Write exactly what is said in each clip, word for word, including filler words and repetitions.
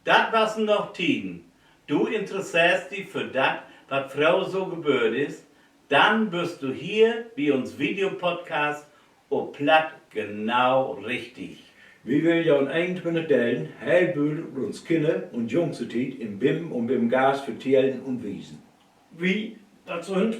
Dat wassen noch Tieden. Du interesseerst di för dat, wat fröher so gebört is? Dann büst du hier bi uns Videopodcast op Platt genau richtig. Wi willen jo in eenentwintig Delen heel vööl ut uns Kinner- un Jungstiet in Bingum un Bingumgaste vertellen un wiesen. Wi, dat sünd: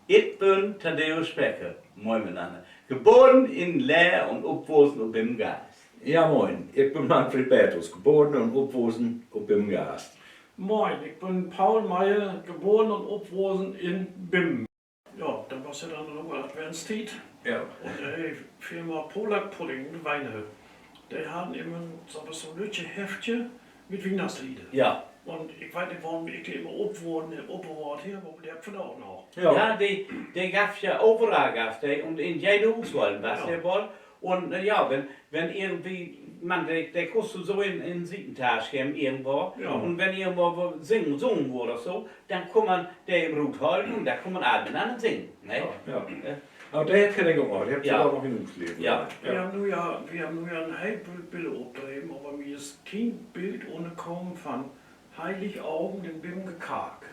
Ik bün Thaddäus Becker, moin mitnanner. Geboren in Leer un opwussen op Bingumgaste. Ja, moin. Ik bün Manfred Bertels, geboren un opwussen op Bingumgaste. Moin, ik bün Paul Meyer, geboren un opwussen in Bingum. Ja, dat was ja denn noch Adventstiet. Ja. Un de Firma Polak Pudding ut Weener, de harrn immer so, so 'n lüttje Heftje mit Wiehnachtslieder. Ja. Un ik weet nich, worüm ik de immer opbewohrt, opbewohrt heff, aver de heff ik ok noch. Ja, de, de gaff ja, overall gaff de, un in jede Huushollen was de woll. Un, äh, ja, wenn, wenn irgendwie, man, de, de kunnst du so in, in Sietentasch hebben irgendwo. Un wenn irgendwo wo singen, sungen wurr oder so, denn kunn man de ruthollen un denn kunn man all mitnanner singen, ne? Ja. Aver de hett keen Enkel, de hebbt se dor noch in Huus leevt. Wi hebben nu ja, wi hebben nu ja en heel Bült Biller opdreven, aver mi is keen Bild ünnerkamen van Heiligavend in Bingummer Kark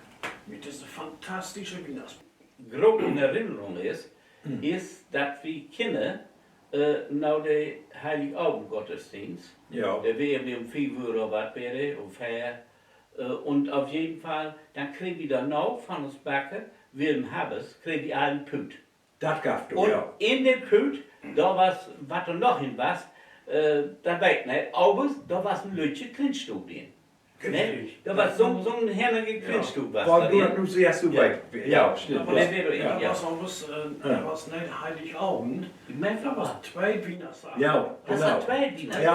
mit disse fantastische Wiehnachtsboom. Groot in Erinnerung is, is, dat wi Kinner, äh, na de Heiligavend-Gottesdienst, de weer bi um fief Uhr oder wat, weer de, um veer, äh, un op jeden Fall, denn kreeg wi dorna van uns Backer, Wilm Habbes, kreeg wi all en Püüt. Dat gaff dat, ja. Un in de Püüt, dor was, wat dor noch in was, äh, dat weet ik nich, aver dor was en lüttje Krinstüük in. Dor was so 'n, so 'n henrige Krinstüük was dor in. Ja, stimmt. Dat was avers, äh, dat was nich Heiligavend, dat was tweet Wiehnachtsdag. Ja, genau.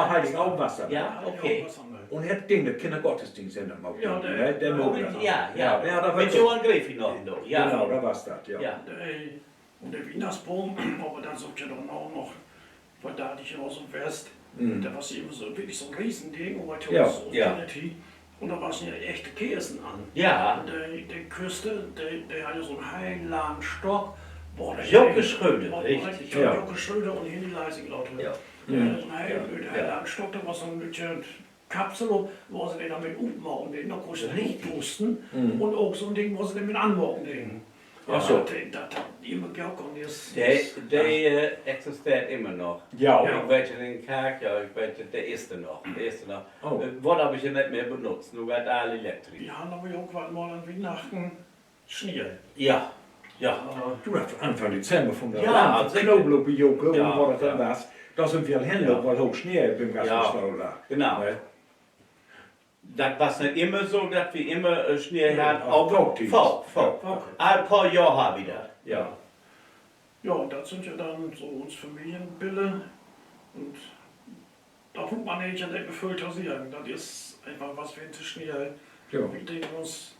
Heiligavend was dat. Ja, okay. Un hett gegen de Kinnergottesdienst in dat Moot, ne? De Moot, ja, ja. Mit Johann Gräfin noch, ja. Genau, dat was dat, ja. Un de Wiehnachtsboom, aver dat is ok ja denn ok noch vör dartig Johr so west. Dat was ja immer so, wirklich so 'n Riesending, un wat ja so, un dor wassen ja echte Kersen an. Un de, de Küster, de, de harr ja so 'n heel langen Stock, wo de Joke Schröder, richtig, Joke Schröder un Henny Leising later. So 'n heel, heel langen Stock, dor was so 'n lüttje Kapsel op, wo se de denn mit utmaken deen, dor kunnst du utpusten. Un ok so 'n Ding, wo se de mit anmaken deen. Ach so. Dat, dat, dat, de, de, äh, existeert immer noch. Ja. Ik weet, in de Kark, ja, ik weet, de is dor noch, de is dor noch. Äh, word aver ja nich mehr benutzt, nu geiht all elektrisch. Wi harrn aver ok wat mal an Wiehnachten Snee. Ja, ja. Du, dat Anfang Dezember vun dat Knoblauch bi Joke, wo dat denn was, dor sünd wi al hen, dor weer ok Snee bi'n Gasthuus. Genau. Dat was nich immer so, dat wi immer, äh, Snee harrn, aver faak, faak. All poor Johr harr wi dat. Ja, un dat sünd ja denn so uns Familienbiller. Un dor bruukt man egentlich nich mehr vööl to seggen. Dat is eenfach wat, wenn de Snee, wi deen uns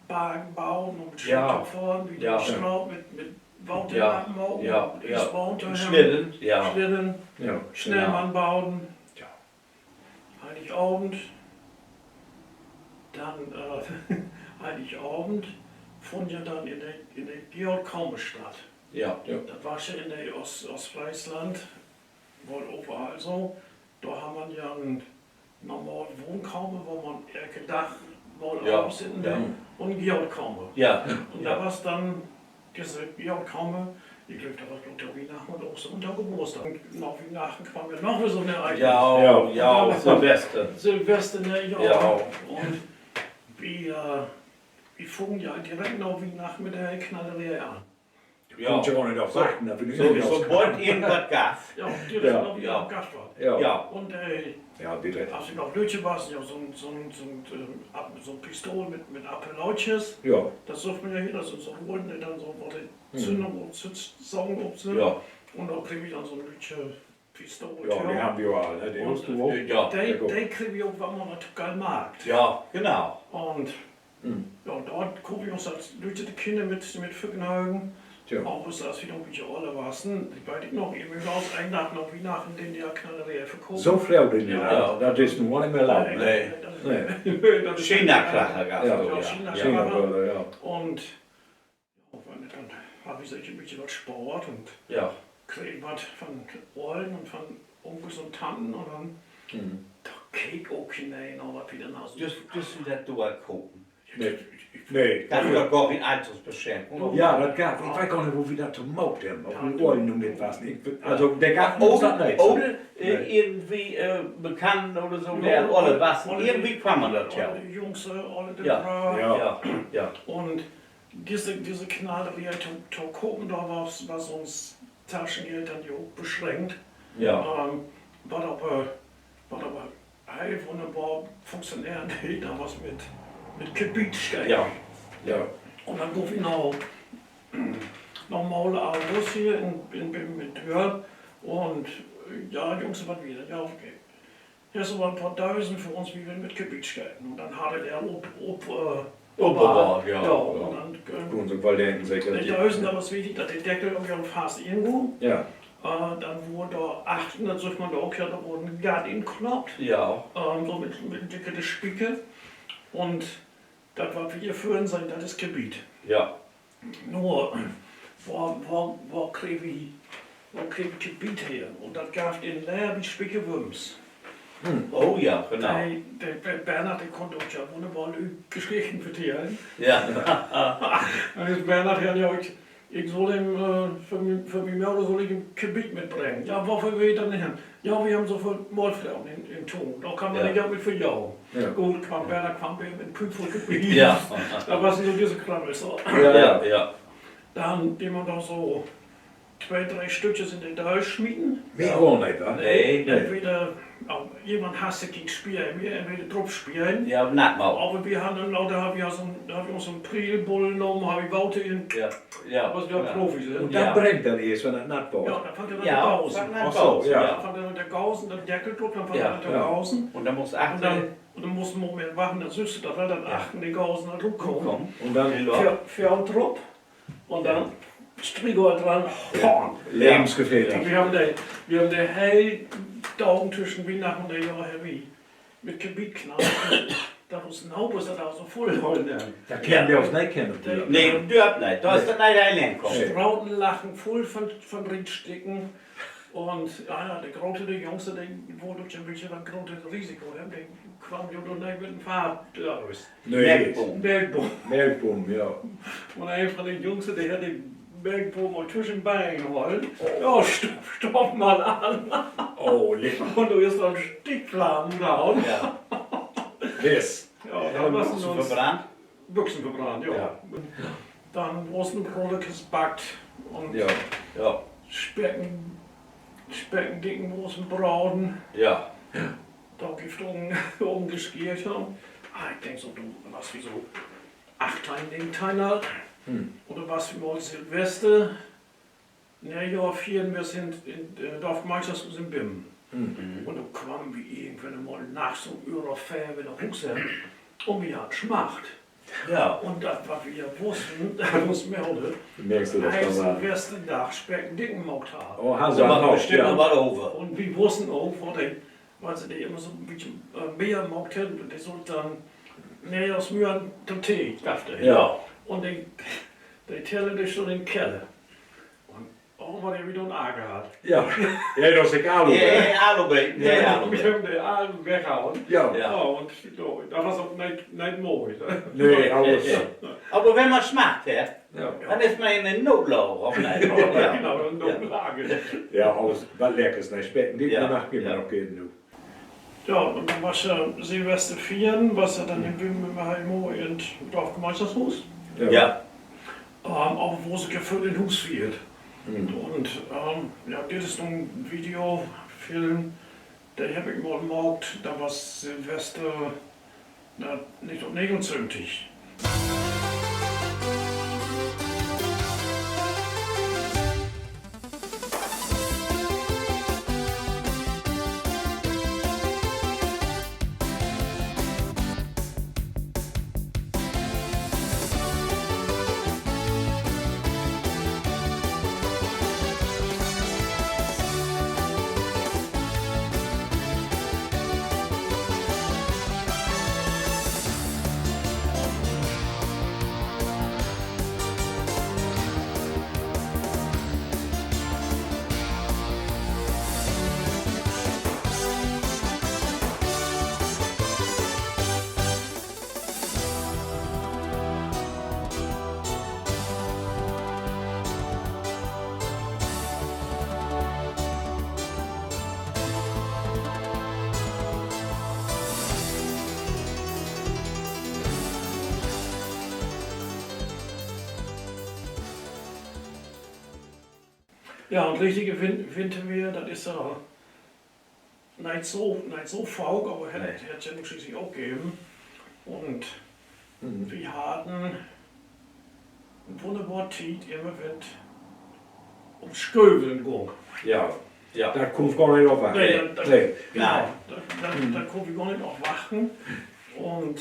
Bargen bauen un mit Schlittschoh fohren, wi deen Straat mit, mit Water maken, Iesbahn to hebben, Slidden, Sneemann bauen. Heiligavend, denn, äh, Heiligavend funn ja denn in de, in de Georg-Kramer-Stadt. Dat was ja in de Ost-, Oostfreesland, woll överall so. Dor harr man ja en normal Wohnkamer, wo man elke Dag mal avends sitten dee, un Georg-Kramer. Un dat was denn disse Georg-Kramer, ik glööv, dat was bloot to Wiehnachten un ok so, un to Geboortsdag. Un na Wiehnachten keem ja noch weer so 'n Ereignis. Ja, Silvester, ne? Ja. Un wi, äh, wi fungen ja direkt na Wiehnachten mit de Knalleree an. Kunn ik ja gor nich op wachten, dat wi so, so bald irgendwat gaff. Ja, direkt na Wiehnachten gaff wat. Ja. Un, äh, as wi noch lüttje wassen, ja, so 'n, so 'n, so 'n, äh, Ap-, so 'n Pistol mit, mit Appellootjes. Dat söch man ja hier, dat sünd so Rullen, de denn so, wo de Zündung un Zündsagen op sünd. Un dor kreeg wi denn so 'n lüttje Pistol. Ja, de harrn wi jo all, ne? De, de kreeg wi ok, wenn man wat to gall maakt. Ja, genau. Un ja, dor kunn wi uns as lüttje Kinner mit, mit vergnögen. Aver as wi noch en beten oller wassen, ik weet noch, ik bün as een Dag na Wiehnachten denn de Knalleree verkopen. So fröh denn, ja. Dat is nu gor nich mehr erlaubt, ne? Nee. China-Kracher gaff dat, ja. China-Kracher. Un ja, denn harr wi so 'n beten wat spaart un kreeg wat van Ollen un van Onkels un Tanten un denn, dor keek ok keen een, aver wat wi denn also, düssen, düssen dat dor kopen? Nee. Nee. Dat weer doch gor keen Altersbeschränkung. Ja, dat gaff, ik weet gor nich, wo wi dat to maakt hebben. Of wi Oll nu mit wassen. Ik, also, de gaff uns dat nich. Oder, äh, irgendwie, äh, Bekannten oder so, de Olle wassen. Irgendwie kann man dat ja. Jungs, äh, Olle, de Bra. Ja, ja. Un disse, disse Knalleree to, to kopen, dor was, was uns Taschengeld denn ja ok beschränkt. Ja. Ähm, wat aver, wat aver heel wunnerbor funktioneren deit, dat was mit, mit Krebietscheen. Ja. Ja. Un denn gah wi na, na Maler August hier in, in, in, in Dörp. Un, äh, ja, Jungs, wat wieder? Ja, okay. Hest du woll en poor Dösen för uns, wi willen mit Krebietscheen. Un denn harr he de op, op, äh, opbewahrt, ja. Ja, un denn, äh, kunnen se woll denken, seker, de Dösen, dat was wichtig, dat de Deckel ok ja fast ingung. Ja. Äh, denn wurr dor achtern, dat süht man dor ok ja, dor wurr en Gatt inkloppt. Ja. Ähm, so mit, mit dicke Spieker. Un dat, wat wi hier vörn sehn, dat is Krebiet. Ja. Nu, wo, wo, wo kreeg wi, wo kreeg wi Krebiet her? Un dat gaff en Lehrer bi Spieker Wüms. Oh ja, genau. De, de, de Bernhard, de kunn ok ja wunnerbor lütt Geschichten vertellen. Ja. Un is Bernhard, ja, ja, ik, ik sull em, äh, för mi-, för mien Moder sull ik em Krebiet mitbringen. Ja, woför will he dat nich hebben? Ja, wi hebben so veel Molfleten in, in Tuun. Dor kann man nich mit verjagen. Ja. Goot, kwamm Bernhard, kwamm weer mit en Püt vull Krebiet. Ja. Dat was so disse Krabbel, so. Ja, ja. Denn, de man doch so twee, dree Stückjes in de Döös smieten. Mehr ok nich, wa? Nee. Entweder, ja, jemand hass sik gegen Spielen, wi entweder drup spielen. Ja, natt maken. Aver wi harrn denn, dor harrn wi ja so 'n, dor harrn wi uns so'n Prielbull nahmen, harrn wi Water in. Ja, ja. Dor was wi ja Profis, ne? Un denn brennt dat eerst, wenn dat natt warrt. Ja, denn fangt dat an to gausen. Ach so, ja. Denn fangt dat an to gausen, denn Deckel drup, denn fangt dat an to gausen. Un denn musst achtern, un denn musst du 'n Moment wachten, denn sühst du dat, dat achtern de Gausen rutkummt. Un denn Feu-, Feuer drup. Un denn Striegolt dran. Levensgefährlich. Wi hebben de, wi hebben de heel Dagen twüschen Wiehnachten un Neejohr hebbt wi mit Krebiet knallt, dat uns Nobers dat al so vull hollen hebben. Dat kennen wi ok nich kennen. Nee, Dörp nich. Dor is dat nich heel henkamen. Stratenlachen vull van, van Rietsticken. Un, ja, ja, de Grote, de Jüngste, de wull ok en beten dat grote Risiko hebben. De kwamm ja dor nich mit en Fahrrad rut. Nee. Melkboom. Melkboom. Melkboom, ja. Un een van de Jungs, de hett de Melkboom al twüschen Been hollen. Ja, stopp, stopp man an. Un dor is dor en Stickflamm raus. Ja. Ja, dor was Büxen verbrannt. Büxen verbrannt, ja. Denn wurrn Broderkes backt un Specken, Specken, Dicken wurrn braden. Ja. Dor gifft dat ok en Geschicht. Ah, ik denk so, dor was wi so achtteihn, negenteihn. Oder was wi mal Silvester, Neejohr fiern, wi sünd in, äh, Dorfgemeinschaftshuus in Bimmen. Un dor kwamen wi irgendwann mal nachts üm Uhr veer weer na Huus hen. Un wi harrn Smacht. Ja. Un dat, wat wi ja wussen, dat uns Mörder an Silvesterdag Specken, Dicken maakt harr. Oh, harr se bestimmt noch wat över. Un wi wussen ok, wat de, wiel se de immer so 'n beten, äh, mehr maakt harrn, de sull denn, nee, as Möhren to'n Tee gaff de. Ja. Un de, de Teller, de stunn in Keller. Un, oh, wat hebbt wi dor Arger hatt. Ja, dor is de Alu, wi hebben de all weghauen. Ja, un, ja, dat was ok neet, neet moi. Nee, aver wenn man Smacht hett, denn is man in de Nootlaag, of neet? Genau, Nootlaag. Ja, aver wat Leckers, ne? Specken, de mag ik immer noch geern nu. Ja, un denn was ja Silvester fiern, was ja denn in Bimmen immer heel moi in't Dorfgemeinschaftshuus. Ja. Ähm, aver wo se ja vör dat Huus fiert. Un, ähm, ja, dit is nu en Videofilm, de heff ik mal maakt, dat was Silvester, na, negenteihnhunnertnegenunzwanzig. Ja, un richtige Win-, Winterweer, dat is ja neet so, neet so faak, aver hett, hett ja nu schließlich ok geven. Un wi harrn wunnerbor Tiet, immer wenn 't um Schöveln gung. Ja, ja. Dat kunn ik gor neet opwachten. Nee, dat, dat, genau, dat, dat, dat kunn ik gor neet opwachten. Un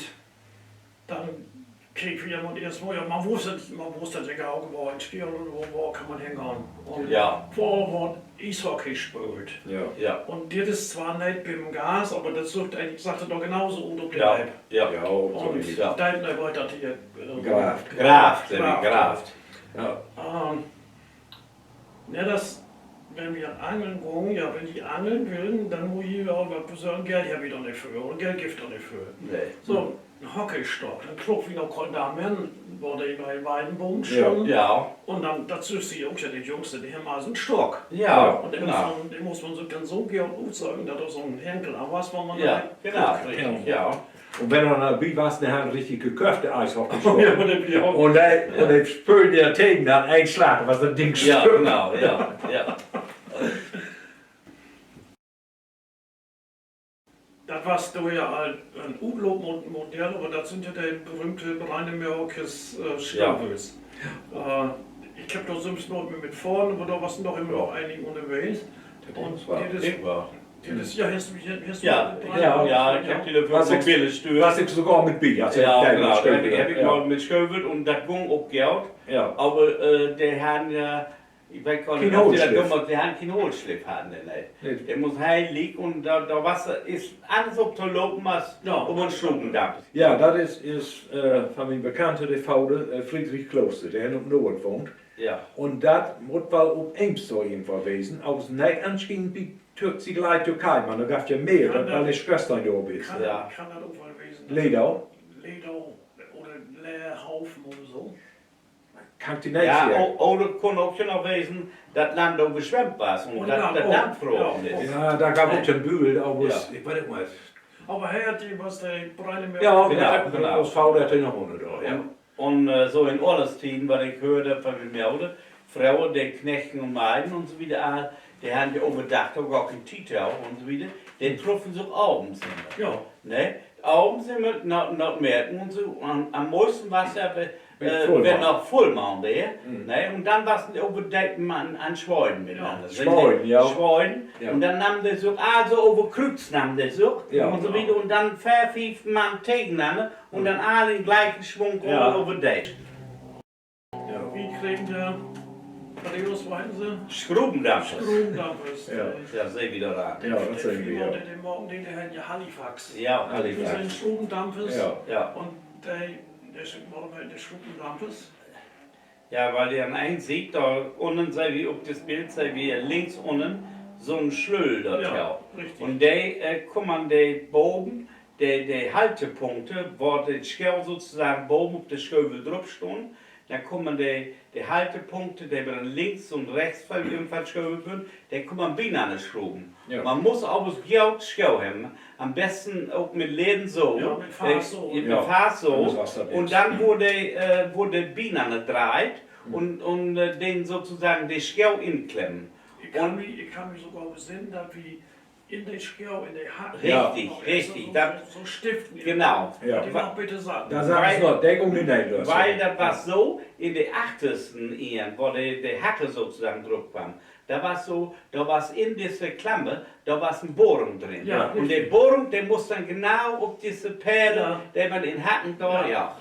denn keek wi ja man eerst mal, ja, man wuss dat, man wuss dat ja gor nich, wo in Stier oder wo, wo kann man hengahn. Un ja, wo word Ieshockey speelt. Ja. Ja. Un dit is zwar neet bi'n Gas, aver dat süggt egentlich, süggt dat doch genau so ut op de Leep. Ja. Ja, so un is dat. Deit neet weh, dat hier, äh, graavt. Graavt, graavt. Ja. Ähm, Net as wenn wi angeln gungen, ja, wenn ji angeln willen, denn mutt ji ja ok wat besorgen, Geld hebbt wi doch nich för, oder Geld gifft doch nich för. Nee. So, en Hockeystock, denn kroop wi na Koldammen, wo de ne'en Weidenboom stunn. Ja. Un denn, dat sühst du ok, ja, de Jungs, de hebben all so'n Stock. Ja, genau. Un de muss man, de muss man sük denn so goot utsöken, dat dor so'n Henkel an was, wo man denn, genau, richtig, ja. Un wenn dor noch bi was, de harrn richtig geköffte Ieshockeystock. Ja, un de, un de spölen de tegen, denn een Slag, was dat Ding stück. Ja, genau, ja, ja. Dat was dor ja al en Utloopmodell, aver dat sünd ja de berühmte Breinemerkes, äh, Schövels. Äh, ik heff dor sülvst noch mit, mit fohren, aver dor was noch immer noch enige ünnerwegens. Un dit is, ja, hest du, hest du, ja, ik heff de dor was ik sogor mit bi, also, ja, genau, dor heff ik mal mit schövelt un dat gung ok goot. Aver, äh, de harrn ja, ik weet gor nich, of de dat domaals, de harrn keen Holtsliff, harrn de, nee. De muss heel liek un dor, dor was, is allens op to lopen as op en Schruvendampers. Ja, dat is, is, äh, van mien Bekannte, de Vader, äh, Friedrich Klooster, de hett op Noord wahnt. Un dat mutt wall op Eems so irgendwo wesen, aver neet anschienend bi Tür-, Ziegelei Türkei, man dor gaff ja mehr, dat wall de Schwester dor wesen. Kann dat ok wall wesen. Ledau? Ledau oder Leerhaufen oder so. Kann ik di neet seggen. O-, oder kunn ok ja noch wesen, dat Land överswemmt was un dat, dat Damp froren is. Ja, dor gaff ok den Bühl, aver ik weet ok nich. Aver he hett de, was de Breine, ja, genau, genau, us Vader hett de noch ünner dor, ja. Un, äh, so in Oorlogstieden, wat ik höörde van mien Moder, fröher de Knechten un Meiden un so wieder, all, de harrn ja överdag ok gor keen Tiet to un so wieder, de truffen sük avends immer. Ja. Ne? Avends immer na, na Markt un so, an, an meisten was ja, wenn, äh, wenn noch Vullmaan weer, ne? Un denn was de över de, man, an Sweden mitnanner. Sweden, ja. Sweden. Un denn nahmen de sük, also över Krüüz nahmen de sük un so wieder. Un denn veer, fief Mann tegenanner un denn all in glieken Swung över de. Ja, wi kregen de, wat de Jungs meinten se? Schruvendampers. Schruvendampers. Ja, seh wi dor an. Ja, dat seh wi, ja. De, de maken de, de heten ja Halifax. Ja, Halifax. Dat sünd Schruvendampers. Ja. Un de, de, worüm heten de Schruvendampers? Ja, wiel de an een Siet dor ünnen, seh wi op dat Bild, seh wi links ünnen so'n Slööl dor, ja, richtig. Un de, äh, kummen de boven, de, de Haltepunkte, wo de Schoh sotoseggen boven op de Schövel drup stunn, denn kummen de, de Haltepunkte, de man links un rechts van, van Schövel bünd, de kummen binanner schruven. Man muss avers goot Schoh hebben, an'n besten ok mit ledern Sohl, mit Fastsohl. Un denn wurr de, äh, wurr de binanner dreiht un, un, äh, den sotoseggen de Schoh inklemmen. Ik kann mi, ik kann mi sogor besinnen, dat wi in de Schoh, in de Hacken. Richtig, richtig. So, so Stiften, genau. De noch bitte satt. Wiel dat was so, in de achtersten Enn, wo de, de Hacke sotoseggen drup kwam, dat was so, dor was in disse Klammer, dor was en Bohrung drin. Un de Bohrung, de muss denn genau op disse Pelle, de man in Hacken dor, ja.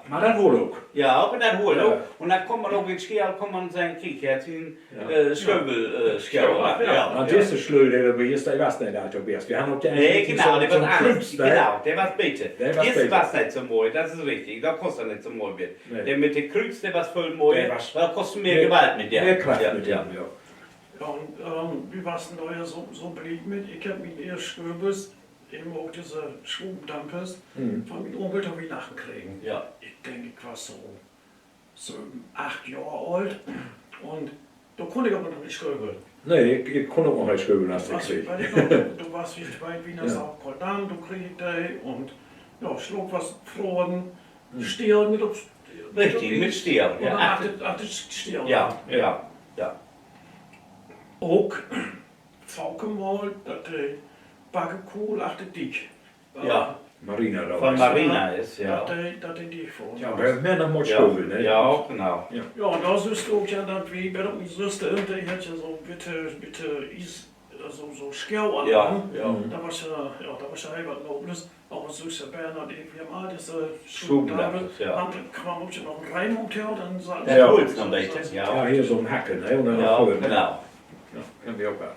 Man dat holt ok. Ja, aver dat holt ok. Un denn kummt man ok in Schoh, kummt man seggen, kiek, he hett sien, äh, Schövel, äh, Schoh. An disse Slööl, de wi hier stahn, was neet al to best. Wi harrn ok de, nee, genau, de was anners, genau, de was beter. Disse was neet so moi, dat is richtig. Dat kost neet so moi ween. De mit de Krüüz, de was völ moier, dor kost mehr Gewalt mit, ja. Mehr Kraft mit, ja. Ja, un, ähm, wi wassen dor ja so, so blied mit. Ik heff mien eerst Schövels, even ok disse Schruvendampers, van mien Unkel to Wiehnachten kregen. Ja. Ik denk, ik was so söven, acht Johr oolt. Un dor kunn ik aver noch nich schöveln. Nee, ik, ik kunn ok noch nich schöveln, as ik kreeg. Dor was wi, wi, wi na Saupkoldam, dor kreeg ik de un, ja, sloog wat froren, Steel mit op, richtig, mit Steel, ja. Achter, achter Steel. Ja, ja, ja. Ok, faken mal, dat de Backe Kohl achter Diek, äh, Marina dor is, ne? Marina is, ja. Dat de, dat de Diek vör Ja, uns wer, wer noch mal Ja. Schövel, ne? Ja, genau. Ja. Ja, un dor sühst du ok ja, dat wi, bet op mien Süster, de hett ja so bitte, bitte Ies, äh, so, so Schoh an. Ja, ja. Dat was ja, ja, dat was ja heel wat Nobles. Aver sühst ja, Bernhard, de, wi hebbt all disse Schoh, Schoh, ja. Dann kam ok ja noch en Reim um, denn sa-, Ja, ja. Puls noch en beten, ja. Ja, hier so 'n Hacken, ne? Un denn Ja, noch Föhlen, ne? Genau. Ja, kenn wi ok wat.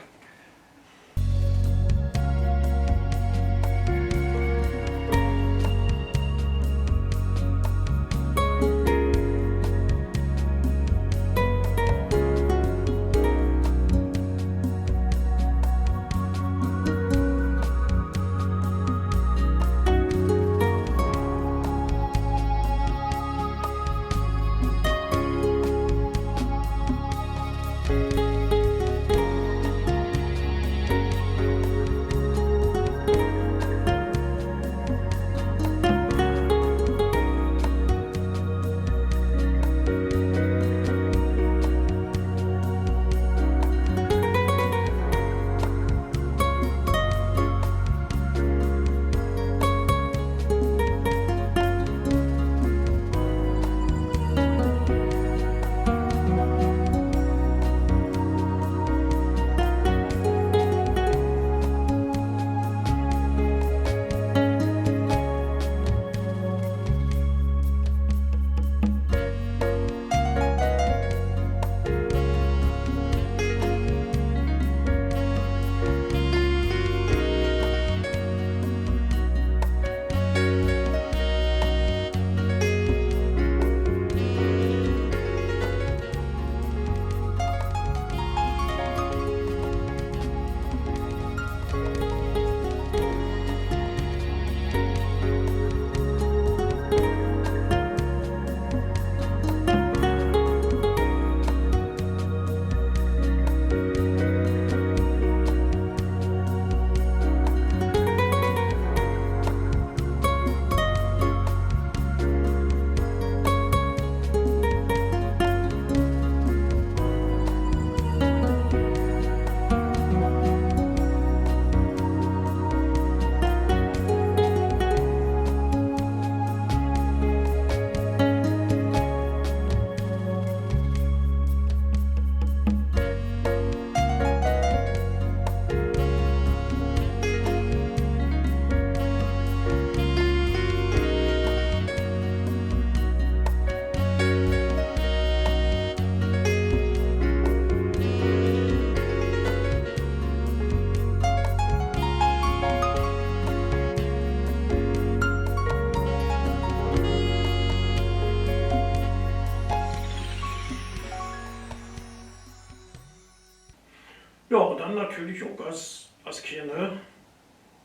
Ja, un denn natürlich ok as, as Kinner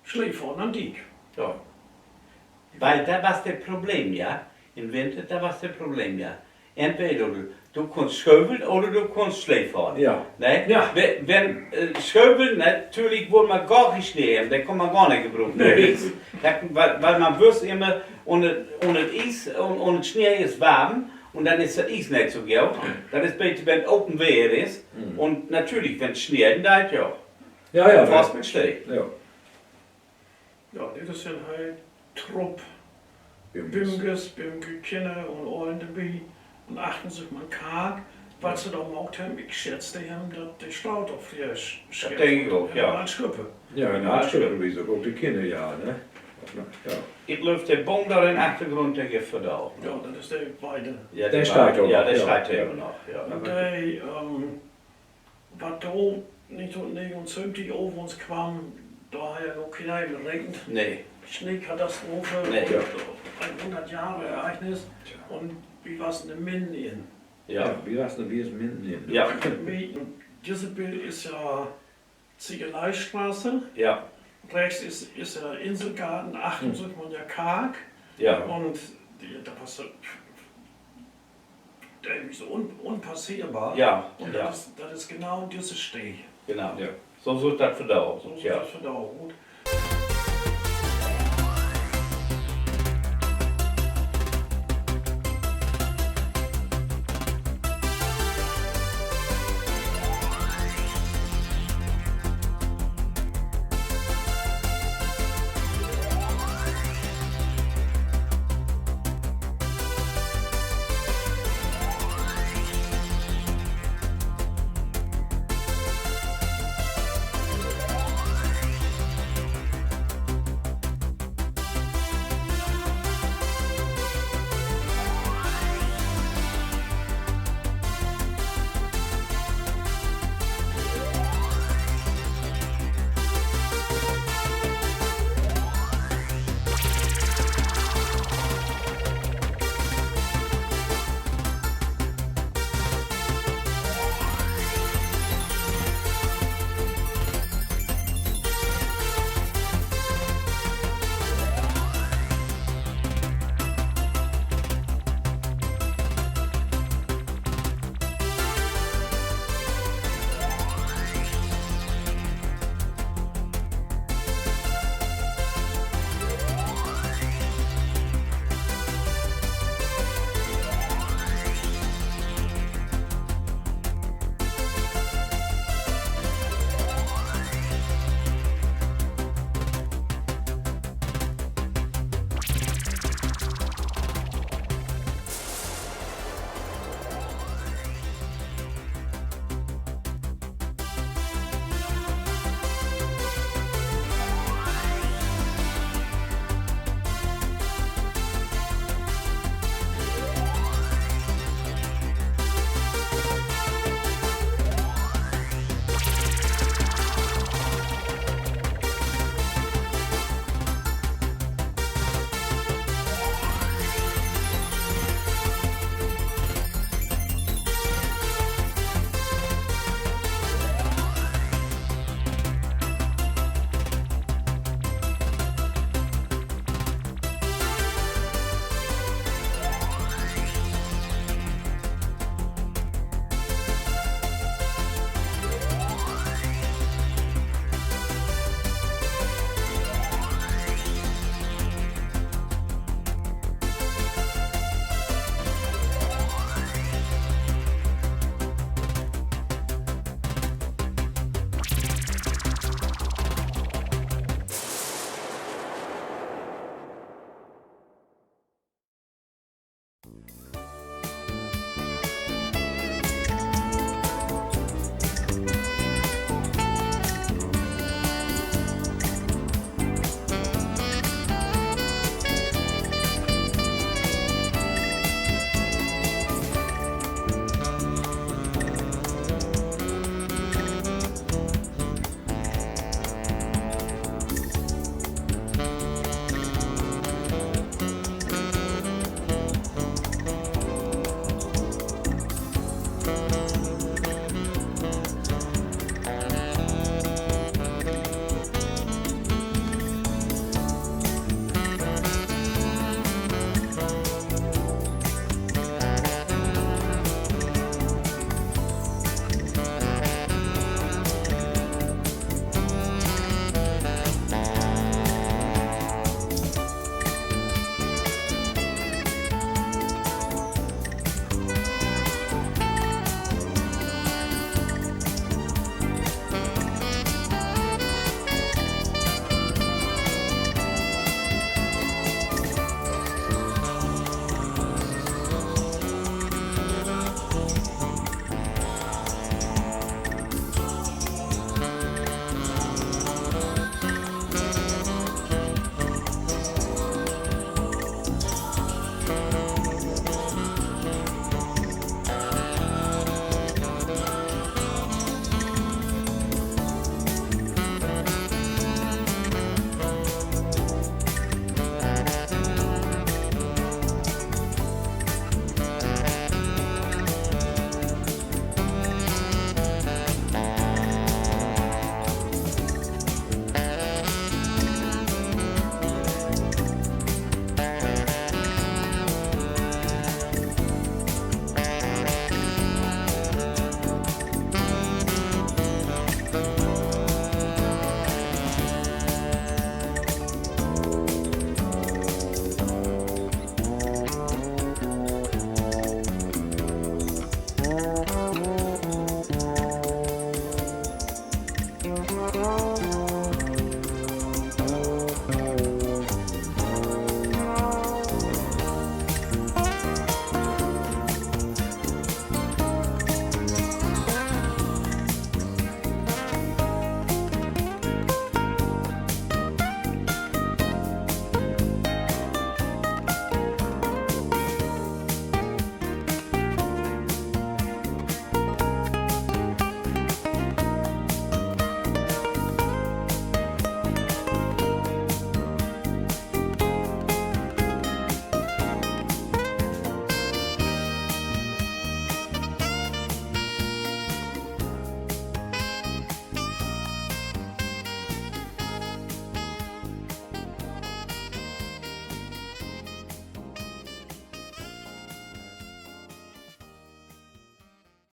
Sleefahren an Diek. Ja. Wiel dat was dat Problem, ja. In Winter, dat was dat Problem, ja. Entweder du, du kunnst schöveln oder du kunnst Sleefahren. Ja. Ne? Ja. Wenn, wenn, äh, schöveln, natürlich wull man gor keen Snee hebben, denn kunn man gor nich gebruken. Nee. Ies. Dat, wiel, wiel man wüss immer, un, un dat Ies, un, un Snee is warm, un denn is dat Ies nich so goot. Dat is beter, wenn open Weer is. Mhm. Un natürlich, wenn 't sneien deit, ja. Ja, ja, fast mit Snee. Ja. Ja, dit is en heel Trupp Bümkes, Bümke, Kinner un Ollen dorbi. Un achtensöventig man Kark, wat se dor maakt hebben, ik schätz, de hebben dat, de Straat op free, dat denk ik ok, ja. Al Schüppe. Ja, al Schüppe, wi so ok de Kinner, ja, ne? Ja. Ik glööv, de Boom dor in Achtergrund, de gifft dat ok. Ja, dat is de beide. Ja, de steiht ok noch, ja. Un de, ähm, wat dor negenteihnnegentig över uns kwamm, dor harr ja noch keen een mit rekent. Nee. Sneekatastrophe, nee, un, äh, hunnert Johr Ereignis. Tja. Un wi wassen dor midden in. Ja. Ja, wi wassen dor, wi is midden in. Ja. Wi, disse Bild is ja Ziegeleiestraße. Ja. Rechts is, is ja Inselgarten, achtensöventig man ja Kark. Ja. Un dat was so irgendwie so un-, unpassierbar. Ja, un dat is, dat is genau disse Steed. Genau. Ja. So süht dat vandaag ut. So süht dat vandaag ut.